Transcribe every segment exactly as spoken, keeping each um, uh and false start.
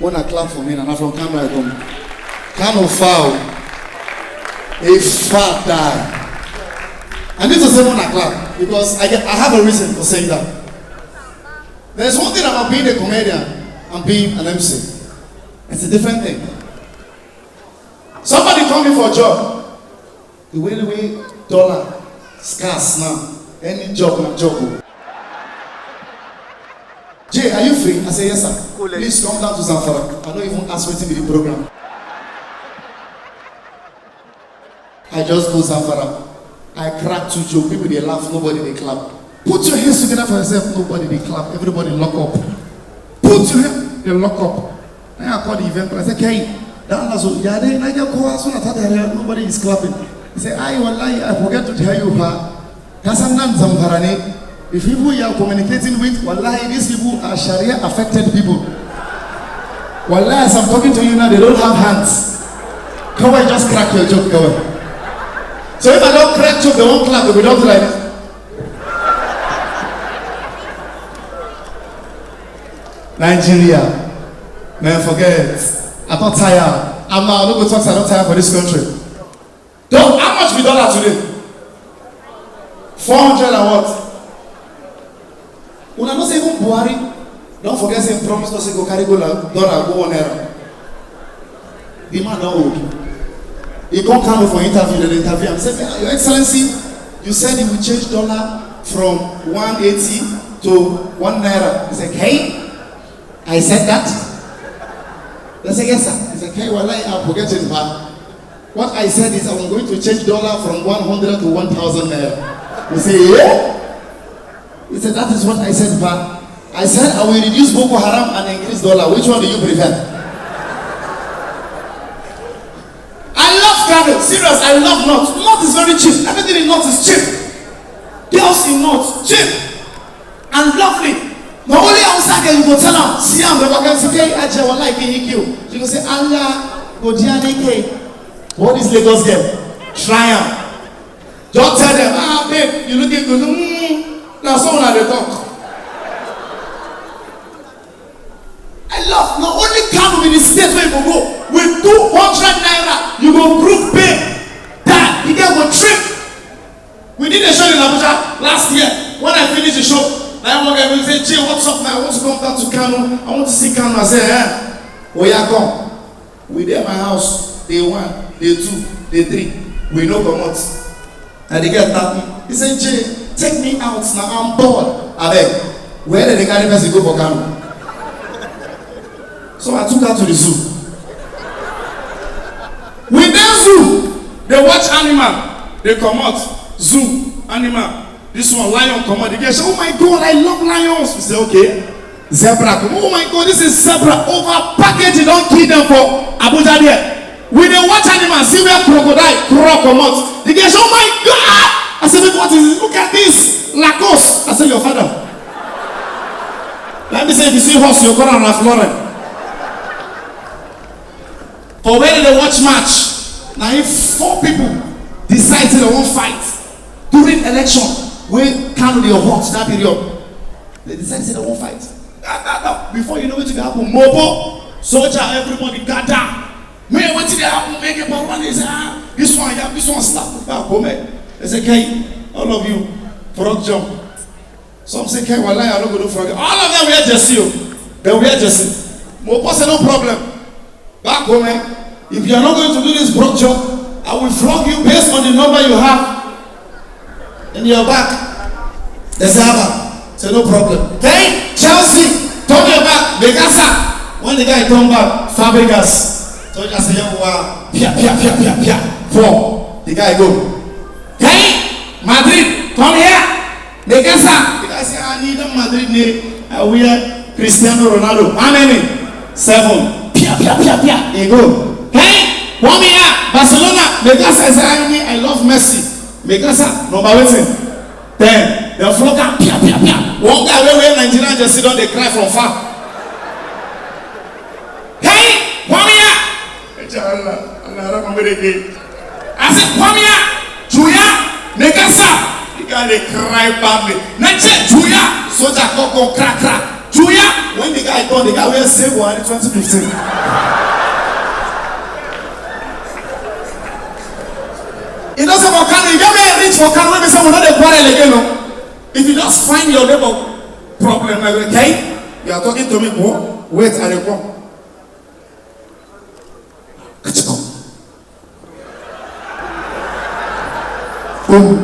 Wanna clap for me, and I'm from Kano. I come. Kano foul. A fat die. I need to say wanna clap because I, get, I have a reason for saying that. There's one thing about being a comedian and being an M C. It's a different thing. Somebody call me for a job. The way the way dollar scarce now, any job na job. Oh. Jay, are you free? I say yes, sir. Please come down to Zamfara. I don't even ask what to be the program. I just go Zamfara. I crack two joke. People they laugh, nobody they clap. Put your hands together for yourself, nobody they clap. Everybody lock up. Put your hands, they lock up. Then I call the event, I said, "Hey, that was so yeah, they like your call as soon as I tell you, nobody is clapping." He said, "I wallahi, I forget to tell you, ha. Kasangan Zamfarane. The people you are communicating with, wallahi, these people are Sharia affected people. Wallahi, as I'm talking to you now, they don't have hands. Kawai, just crack your joke, Kawai." So if I don't crack joke, they won't clap, they will not like. Nigeria, man, forget. I don't tire. I'm not, I'm not going to talk, I don't tire for this country. Though, how much be dollar today? Four hundred and what? Una know say even Buhari don't forget say he promise us he go carry go la-, dollar go one naira. The man don old. He come come for interview, dem interview am. He say, "Your Excellency, you said you will change dollar from one eighty to one naira." He said, "Hey, I said that?" They say, "Yes, sir." He said, "Hey, wallahi, I forget it, man. What I said is I'm going to change dollar from one hundred to one thousand naira." We say, "Yeah?" He said, "That is what I said, but I said I will reduce Boko Haram and increase dollar. Which one do you prefer?" I love Kano. Serious, I love North. North is very cheap. Everything in North is cheap. Girls in North, cheap and lovely. Na only outside there you go tell am, see am, the back and say, "Hey, Aja, I like you." She go say, "Allah, go there, K." What is Lagos girl? Try am. Just tell them, "Ah, babe, you looking good." Mm, now so una dey talk. I love, not only Kano in the state where you go go. With two hundred naira, you go prove pay. That you get go trip. We did a show in Abuja last year. When I finished the show, I one guy will say, "Jay, what's up, man? I want to come down to Kano. I want to see Kano." I say, "Eh? Oh, yeah, come." We dey my house, day one, day two, day three. We no comot. And the girl tap me. He said, "Jay, take me out now. I'm bored." Abeg, where did the carry person go for Kano? So I took her to the zoo. We dey zoo, dey watch animal, dey comot. Zoo, animal. This one, lion comot. The girl say, "Oh my God, I love lions." We say, "Okay." Zebra comot. "Oh my God, this is zebra." Over package, you don kill them for Abuja there. We dey watch animal, see where crocodile crawl comot. The girl say, "Oh my God." I say, "Babe, what is it?" "Look at this. Lacoste." I say, "Your father." Let me say, if you see horse, you go around Ralph Lauren. For where they watch match, now if four people decide say they wan fight during election, wey Kano dey hot that period, they decide say they wan fight. Before you know wetin dey happen, mobo, soldier, everybody gather. "Me, wetin dey happen?" Make a one is, "Ah, this one, yeah, this one slap me back home." They say, "Hey, all of you, frog jump." Some say, "Hey, wallahi, I no go do frog." All of them wear jersey, oh. They wear jersey. Mobo say, "No problem. Back home, eh? If you are not going to do this frog jump, I will flog you based on the number you have in your back." They say, "Abba." Say, "No problem." Hey, Chelsea, turn your back. Begasa. When the guy turn back, Fabregas. So just say, "Wow." Pia, pia, pia, pia, pia. Four. The guy go. "Hey, Madrid, come here." Begasa. The guy say, "I need a Madrid name. I wear Cristiano Ronaldo." "How many?" "Seven." Pia, pia, pia, pia. He go. "Hey, come here, Barcelona." Begasa say, "I need, I love Messi." Begasa, number wetin? Ten. They flog am, pia, pia, pia. One guy wey wear Nigerian jersey don dey cry from far. "Hey, come here." Inshallah, Allah, Allah, come here again. I say, "Come here, Juya, Negasa." The guy dey cry badly. Next thing, Juya, soldier come, come, crack, crack. "Juya, When the guy come, the guy wey save Buhari twenty fifteen. You know say for Kano, you get where reach for Kano wey be say we no dey quarrel again o. If you just find your neighbor problem, like, okay, you are talking to me, bro. Wait, I dey come. Boom.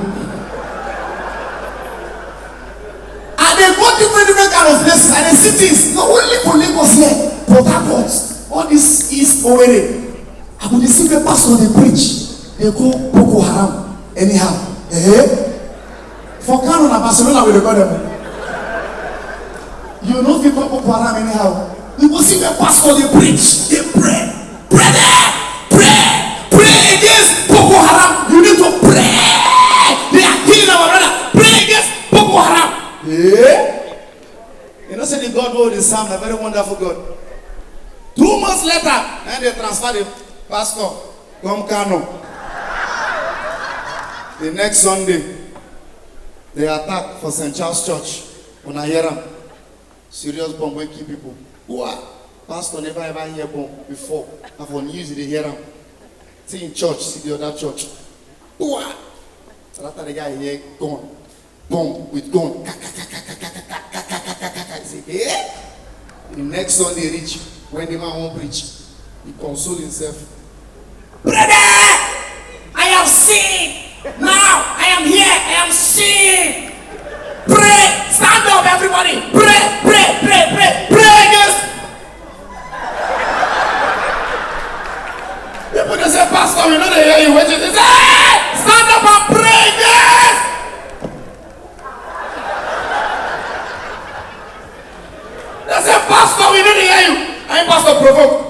I dey go different different kind of places. I dey see things. Not only for Lagos here, Port Harcourt, all this East Owerri. I go dey see where pastor dey preach. Dey go Boko Haram anyhow. Eh? For Kano na Barcelona we dey call them. You no fit call Boko Haram anyhow. You go see where pastor dey preach, dey pray. Pray there! Pray! Pray against Boko Haram! You need to pray! They are killing our brother! Pray against Boko Haram! Eh? You know say the God wey dey serve na very wonderful God. Two months later, na dem transfer the pastor come Kano. The next Sunday, they attack for Saint Charles Church. Una hear am? Serious bomb wey kill people. Wah! Pastor never ever hear bomb before. Na for news e dey hear am. See him church, see the other church. Wah! So that time the guy hear gun, bomb with gun. Ka, ka, ka, ka, ka, ka, ka, ka, ka, ka, ka, ka, ka. He say, "Eh?" The next Sunday reach, when the man wan preach, he console himself. Brother, I am sick. Now I am here. I am sick. Pray. Stand up, everybody. Pray, pray, pray, pray. Pray against. People dey say, "Pastor, we no dey hear you." Wetin dey say? "Hey, stand up and pray against." They say, "Pastor, we no dey hear you." And pastor provoke.